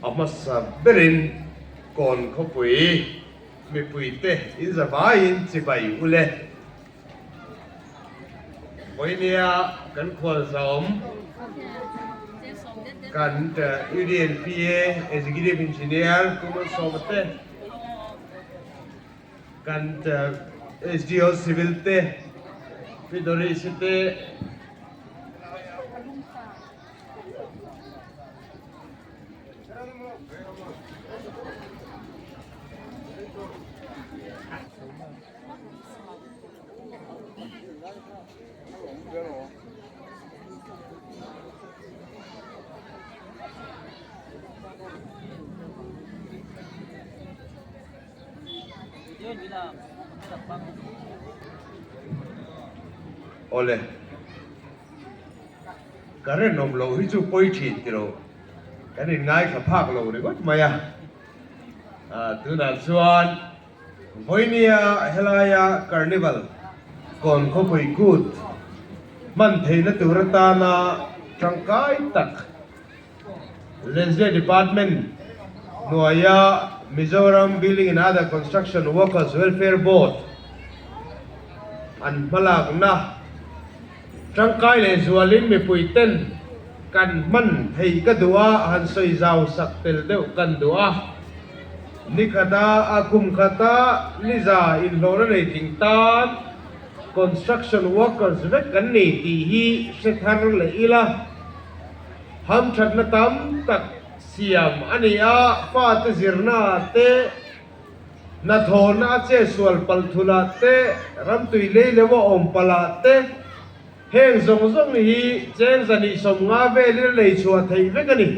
A hmasa berin Kawn khawpui mipuite inzavaiin chibai u le. Vawinia kan khualzawm kan UDNPA Executive Engineer Pu Malsawma te, kan SDO Civil te, Pi Doris-i te, Awle. Current awm loh hi chu pawi thin ti lo. Kan inngaithla phak lo ringawt mai a. Tunah chuan Vawinia helaia Carnival kawn khawpui kut hman theihna tur atana tangkai tak Lenzia Department hnuaia Mizoram Building and Other Construction Workers Welfare Board an hmalakna tangkai leh zualin mipui ten kan hman theih ka duh a, han sawi zau sak tel deuh kan duh a. Ni khata a kum khata niza inhlawhna nei tling tan construction workers vek kan ni tih hi hre thar leh ila, hamthatna tam tak siam a ni a, fate zirna te, hnathawhna a chetsual palh thulah te, ramtui lei leuh a awm palh ah te, heng zawng zawng hi cheng zahnih 50 velin a lei chhuah theih vek a ni.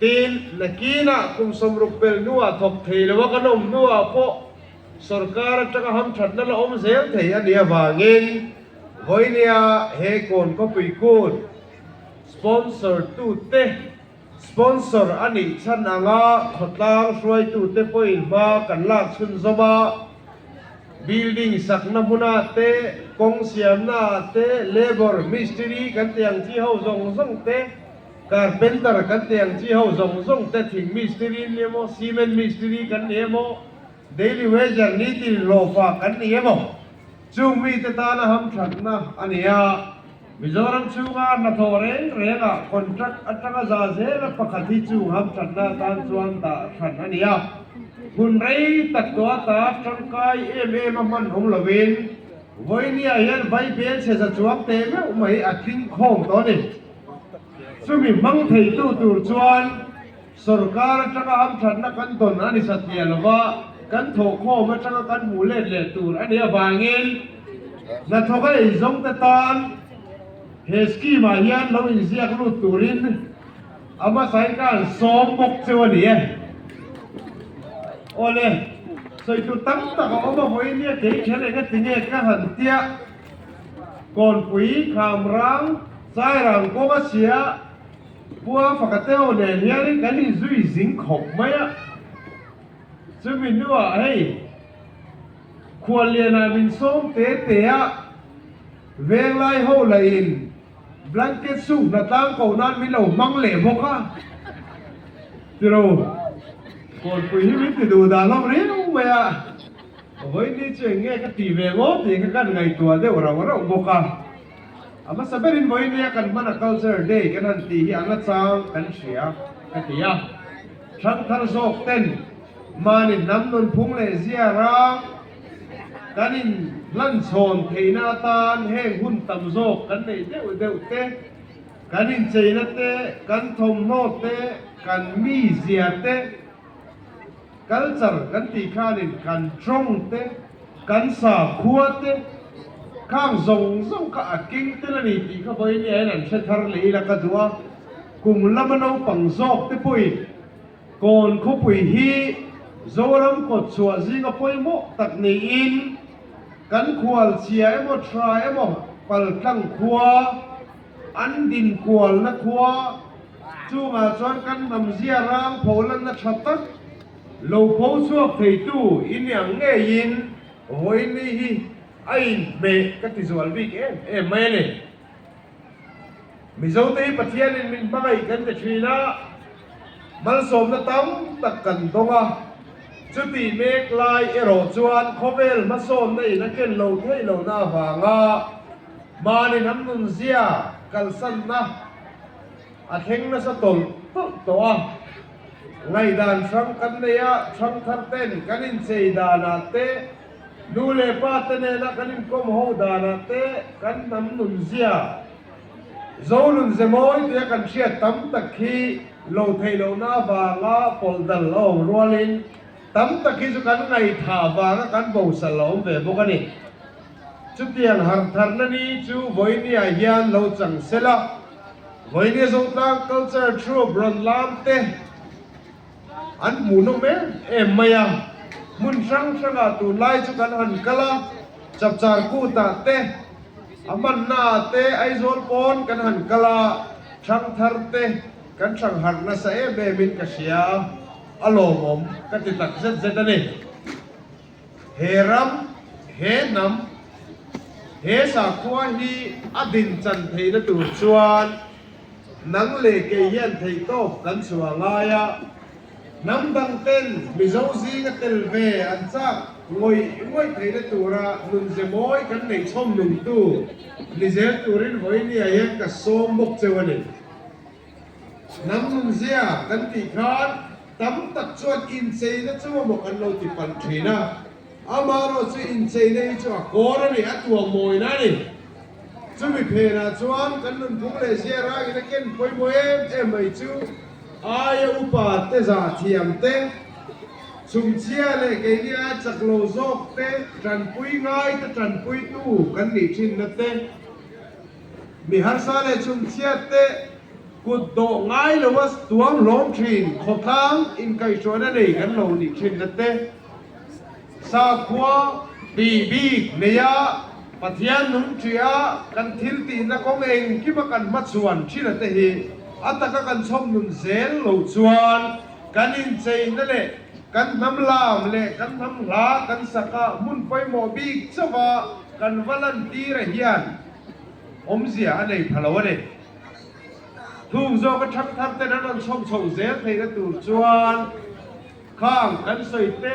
Tin, nakinah kum 60 pel hnuah thawk thei lo a kan awm hnuah pawh sorkar atanga hamthatna la awm zel thei a nih avangin vawinia he kawn khawpui kut sponsor tute sponsor a nih chhan anga khawtlang hruaitute pawhin hma kan lak chhunzawm a, building sakna hmunah te, kawng siamna ah te, labour mistiri kan tih ang chi ho zawng zawng te, Carpenter kan tih ang chi ho zawng zawng te thing mistiri an ni emaw, cement mistiri kan ni emaw, daily wager nitin hlawhfa kan ni emaw, chung mite tana hamthatna a ni a. Mizoram chhunga hnathawh reng rengah contract atanga za zela pakhat hi chung hamthatna atan chuan dah hran a ni a. Hun rei tak tawh ata tangkai em em a hman awm lovin vawinia hian vaibel chhe za chuang teh meuh mai a tling khawm tawh a ni. Chumi hmang theitu tur chuan sorkar atanga hamthatna kan dawn a ni satliah lova, kan thawhkhawm atanga kan hmuh let leh tur a nih avangin hnathawk a eizawngte tan he scheme ah hian lo inziak lut turin a hmasain ka han sawm bawk cheu a ni e. Awle, sawi tur tam tak a awm a vawiin nia kei then eng atinge ka han tia. Kawnpui, Khamrang, Sairang kawng a sia, Pua Fakateo nen hianin kan inzui zing khawp mai a. Chumi hnuah hei Khuallianah min sawm te te a, Venglai ho lahin blanket soup hnatlang koh nan min lo hmang leh bawk a. Tiro, Kawnpui hi min ti duh dah hlawm riau mai a. Vawiin chu eng nge ka tih ve ngawt tih kha kan ngaihtuah deuh rauh rauh bawk a. A hmasa berin vawiin nia kan hmana Culture Day kan han tih hi a la chang kan hria ka ti a. Thangthar zawk ten mahni hnam nunphung leh zia rang kan in hlanchhawn theihna atan heng hun tam zawk kan neih deuh deuh te, kan incheina te, kan thawmhnaw te, kan mizia te, Culture kan tih khanin kan tawng te, kan sakhua te, khang zawng zawng kha a keng tel a ni tih kha vawiin hian an hre thar leh ila ka duh a. Kum lama naupang zawk te pawhin Kawn khawpui hi Zoram kawtchhuah zinga pawimawh tak niin kan khualchhia emaw tha emaw paltlang khua an dinkualna khua Chungah chuan kan hnamzia rang pholanna tha tak lo pho chhuak theitu i ni ang ngeiin vawiin hi a inhmeh ka ti zual bik em em mai a ni. Mizote hi Pathianin min hmangaih kan ti thin a. Malsawmna tam tak kan dawng a, chutih mek lai erawh chuan khawvel hmasawnna in a ken lo theih lohna avanga mahni hnam nunzia kalsanna a thleng nasa tawlh tawlh tawh a. Ngaihdan hrang kan nei a, hrangthar ten kan inchei danah te, nu leh pa te nena kan inkawm ho danah te kan hnam nunzia Zonun ze mawi tia kan hriat tam tak hi lo theih lohna avanga pawlh dal a awm rualin tam tak hi chu kan ngaihthah avanga kan bosal a awm ve bawk a ni. Chutiang harhtharna ni chu vawinia hian lo chang sel a, vawinia Zotlang Culture Troupe rawn lam te an hmuhnawm em em mai a, hmun hrang hrangah tunlai chu kan han kal a, Chapchar Kutah te, A hmanna te Aizawl pawn kan han kal a, Thangthar te kan thangharh nasa em em in ka hria, a lawmawm ka ti tak zet zet a ni. He ram, he hnam, he sakhua hi a din chan theihna tur chuan nang leh kei hian theihtawp kan chhuah ngai a, Hnam dang ten Mizo zinga tel ve an chak ngawih ngawih theihna tura nunze mawi kan neih chhawm nungtu ni zel turin vawinia hian ka sawm bawk cheu a ni. Hnam nunzia kan tih khan tam tak chuan incheina chu emaw kan lo ti palh thin a, amaherawh chu incheina hi chu a kawr a ni, a tuah mawina a ni. Chumi phenah chuan kan nunphung leh zia rangin a ken pawimawh em em mai chu aia upa te zah thiam te, chhumchhia leh keini aia chak lo zawk te, tanpui ngai te tanpuitu kan nih thinna te, mi harsa leh chhumchhia te kut dawh ngai loa tuam hlawm thin khawtlang inkaihhruaina nei kan lo nih thinna te. Sakhua tih bik neia Pathian nung ṭia kan thil tihna kawng engkima kan hmachhuan ṭhina te hi a taka kan chhawm nun zel lo chuan kan incheina leh kan hnam lam leh kan hnam hla kan saka hmun pawimawh bik chauha kan va lantira hian awmzia a nei pha lo a ni. Thung zawka ṭhangthar ten an rawn chhawm chhoh zel theihna tur chuan Khang kan sawi te,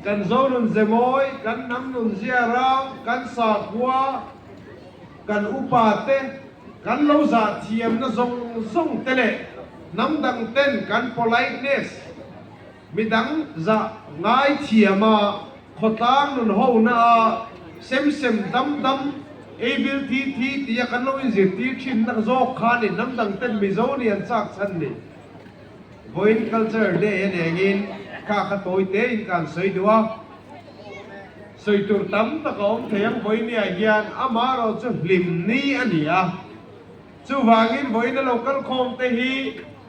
kan zo nun ze mawi, kan hnam nun zia rang, kan sakhua, kan upa te, kan lo zah thiamna zawng zawng te leh hnam dang ten kan politeness, midang zah ngai thiama khawtlang nun hona a sem sem dam dam, ei bil thi thi tia kan lo inzirtir thinna zawk khanin hnam dang ten Mizo nih an chak chhan ni. Vawiin Culture Day a nengin kha kha tawi tein ka han sawi duh a, sawi tur tam tak a awm thei ang vawinia hian amaherawh chu hlim ni a ni a, chuvangin vawiin a lo kal khawm te hi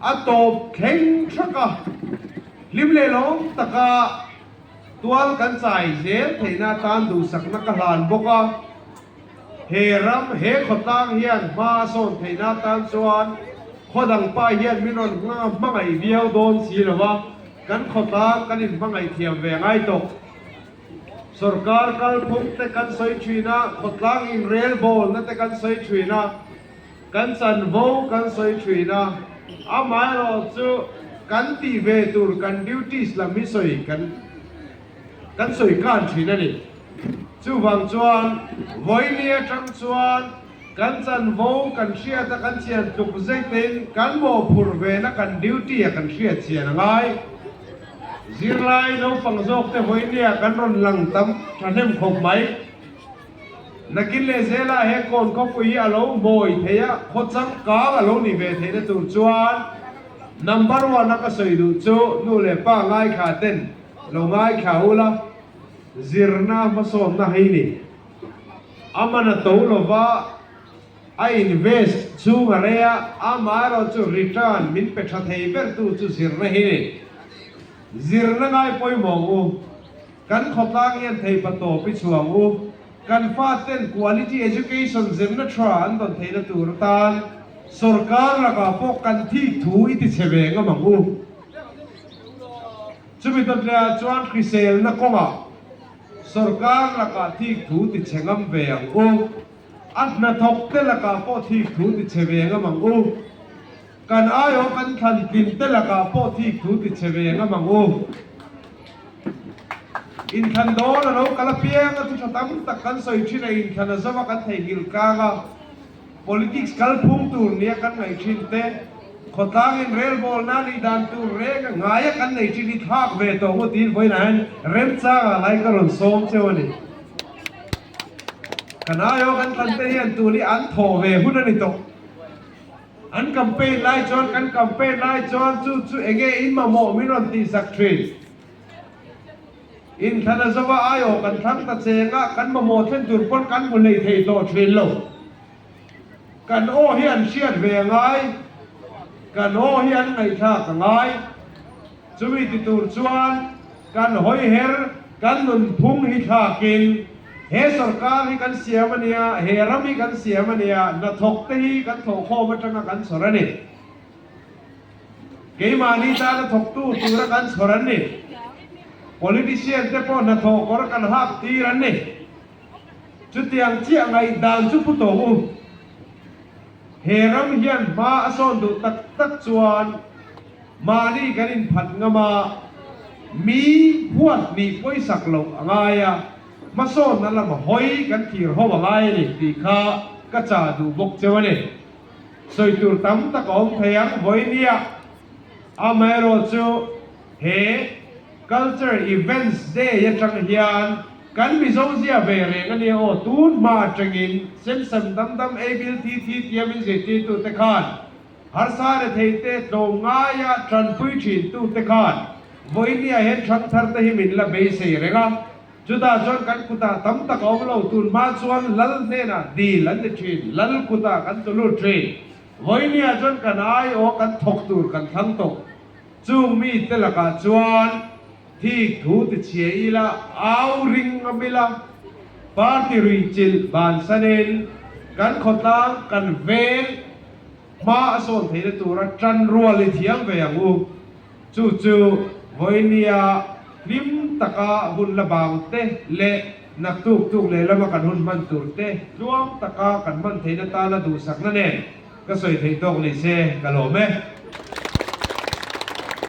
a tawp thleng thak a, hlim leh lawm taka tual kan chai zel theihna atan duhsakna ka hlan bawk a. He ram, he khawtlang hian hma a sawn theihna atan chuan khaw dang pa hian min rawn hmangaih viau dawn si lo va, kan khawtlang kan inhmangaih thiam ve ngai tawh. Sorkar kalphung te kan sawi thin a, khawtlang inrelbawlna te kan sawi thin a, kan chanvo kan sawi thin a, amaherawh chu kan tih ve tur kan duties lam hi sawi kan kan sawi kan thin a ni. Chuvang chuan vawiini atang chuan kan chanvo kan hriat a kan chian tluk zeitin kan mawhphurh vena kan duty a kan hriat chian a ngai. Zirlai naupang zawk te vawiini ah kan rawn lang tam thahnem khawp mai. Nakin leh zelah he kawn khawpui hi a lo mawi thei a, khaw changkang a lo ni ve theihna tur chuan number one a ka sawi duh chu nu leh pa ngaithla ten lo ngaithla ula. Zirna hmasawnna hei ni. A man a to lova, a invest chhung a rei a, amaherawh chu return min pe tha thei ber tu chu zirna hi ni. Zirna ngai pawimawh ang u. Kan khawtlang hian theipa tawp i chhuang u. Kan faten quality education zirna tha an dawn theihna tur atan sorkar lakah pawh kan thik thu i ti chhe ve ngam ang u. Chumi dawtleah chuan hriselna kawngah sorkar lakah thik thu ti chhe ngam ve ang u. A hnathawkte lakah pawh thik thu ti chhe ve ngam ang u. Kan aiawh kan thlan tlin te lakah pawh thik thu ti che ve ngam ang u. Inthlan dawn a lo kal apiang a thu tha tam tak kan sawi thin a, inthlan a zova kan theihnghilh tlang a, politics kalphung tur nia kan ngaih thin te, khawtlang inrelbawlna nih dan tur reng a ngaia kan nei thin hi thlak ve tawh ngawt tiin vawiinah hian remchangah lai ka rawn sawm cheu a ni. Kan aiawh kan thlan te hian tun hi an thawh ve hun a ni tawh. An campaign lai chuan kan campaign lai chuan chu chu enge in mamawh min rawn tihsak thin. Inthlan a zova aiawh kan thlang ta cheng a, kan mamawh thlen tur pawn kan hmu hlei thei tawh thin lo. Kan aw hi an hriat ve a ngai, kan aw hi an ngaihthlak a ngai. Chumi ti tur chuan kan hawi her, kan nunphung hi thlakin he sorkar hi kan siam a nia, he ram hi kan siam a nia, hnathawk te hi kan thawhkhawm atanga kan chhawr a ni. Keimahni tana thawktu tura kan chhawr an ni. Politician te pawh hnathawh kawr kan hak tir an ni. Chutiang chiah ngaihdan chu pu tawh u. He ram hian hma a sawn duh tak tak chuan mahni kan inphat ngam a, mi huat nih pawisak loh a ngai a, hmasawnna lama hawi kan thlir ho a ngai a ni tih kha ka chah duh bawk cheu a ni. Sawi tur tam tak a awm thei ang vawinia, amaherawhchu he Culture Events Day atang hian kan Mizo zia ve reng a nia aw, tun hma atangin sem sem dam dam ei bil thi thi tia min zirtirtu te khan harsa rethei te tlawm ngaia tanpui thin tu te khan vawinia hian thangthar te hi min la beisei reng a, chutah chuan kan kutah tam tak a awm lo, tun hma chuan lal hnenah dil an ni thin, lal kutah kan tlu lut thin, vawinia chuan kan ai aw kan thawk tur kan thlang tawh. Chung mite lakah chuan thik thu ti chhia ila, au ring ngam ila, party ruihchilh bansanin kan khawtlang kan veng hma a sawn theihna tura tan rual i thiam ve ang u. Chu chu vawinia hlim taka hun la bang te leh naktuk tuk lehlama kan hun hman tur te tluang taka kan hman theihna tana duhsakna nen ka sawi theih tawk ni se ka lawm e.